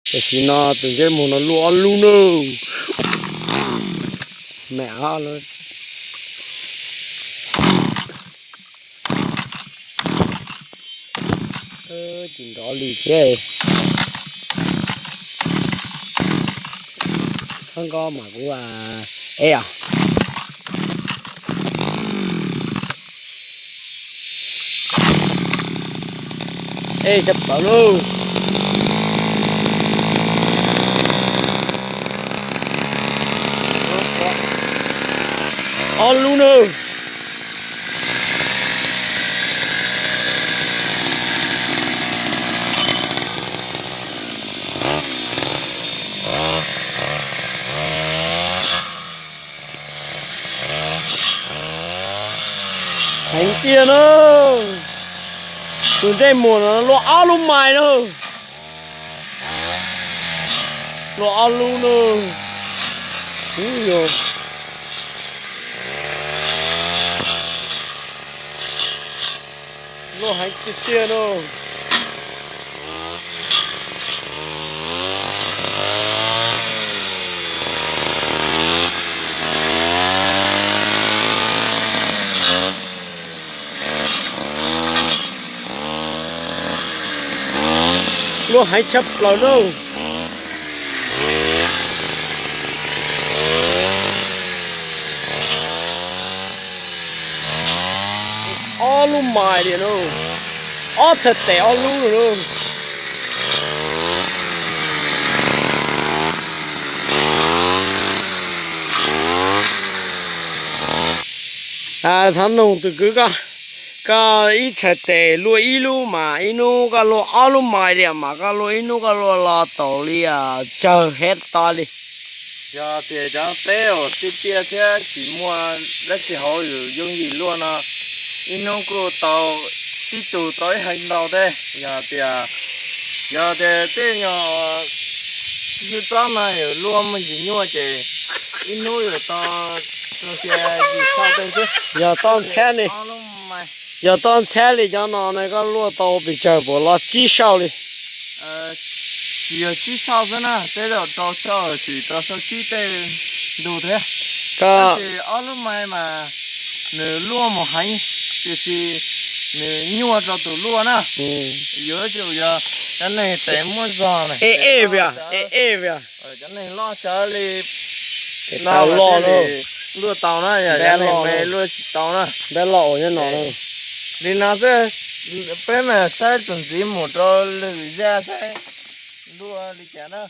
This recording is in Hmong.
Tam sim no tus ntsej muag no luaj ob lub nawb. Me ab lawm. Tsis nrov li thiab. Txhob nko mas kuv eb os. Ej, tshaj plaws lauj. Ob lub na. Heev tiag na. Tus ntsej muag no luaj ob lub mais na. Luaj ob lub na. Ub, yog luaj heev tiag tiag na. Luaj heev tshaj plaws lauj. Ob lub mais li lauj. Ob txhais tes ob lub lauj. Thav noog tus kwv, koj ib txhais tes luaj ib lub mas ib hnub koj luaj ob lub mais li mas koj luaj ib hnub koj luaj los tau li tsawg hecta li. Yog tias cov teb uas tiaj tiaj thiab tsis muaj dab tsi hauv, yooj yim luaj no, ib hnub kuj tau tib tug tau ib hais ntau teb. Yog tias, yog tias tej nyuag yawg txob no yuav luaj muaj ntsis nyuaj ces ib hnub yuav tau rau xya yim sau tej xwb. Yog toj ntxhiab li, yog toj ntxhiab li cov no ne koj luaj tau pes tsawg puas los tsib sau li? Tsis yog tsib sau xwb na, tej zaum rau sau, tsis rau sau tsib tej ntug thiab. Tab sis ob lub mais mas nws luaj mus heev, tiam sis nws nyuaj rau tus luaj na. Yuav tsum yog cov neeg tes muaj zog na, ej ej vias, ej ej vias, cov neeg loj tsawv li no luaj tau na, yog cov neeg me luaj tsis tau na. Npab loj ua nyob no. Li no xwb, peb mas saib txuas ntxiv mus rau lwm zaj saib luaj li cas na.